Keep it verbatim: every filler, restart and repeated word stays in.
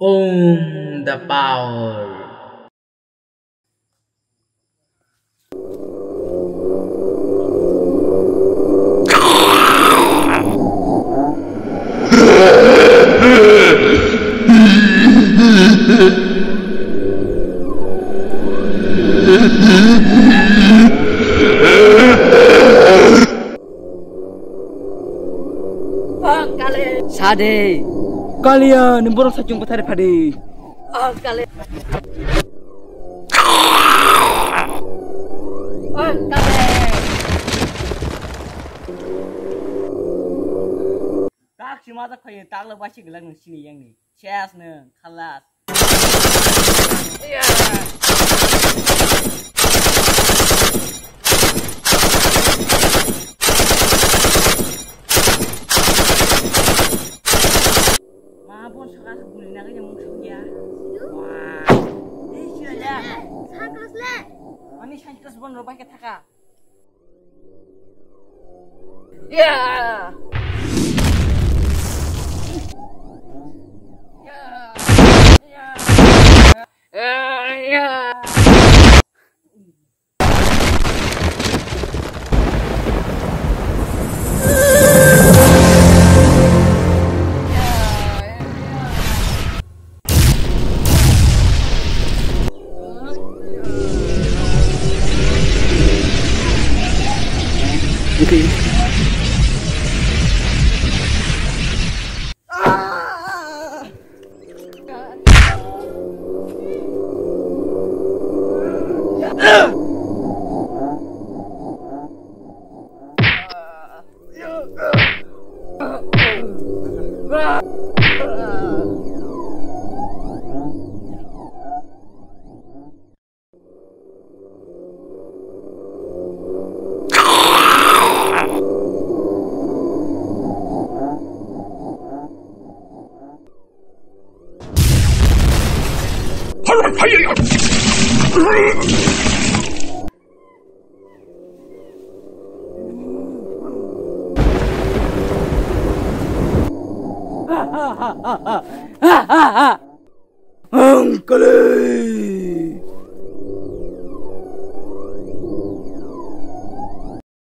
Om the power. Sade. Kaliya, ni borok sachung bwthari phadi. Oh, Kali. Oh, Kali. Tak si mata khaye, tak le basi gelak nung sini yang ni. Ses nung, khalas. Ma bon saka guli na gaya mung sung ya. Wah. Ini sila ya. Sangklas le. Ani sangklas bon robai ke thaka. Ya. Ya. Ya. Ya. Ya. Ang Kali!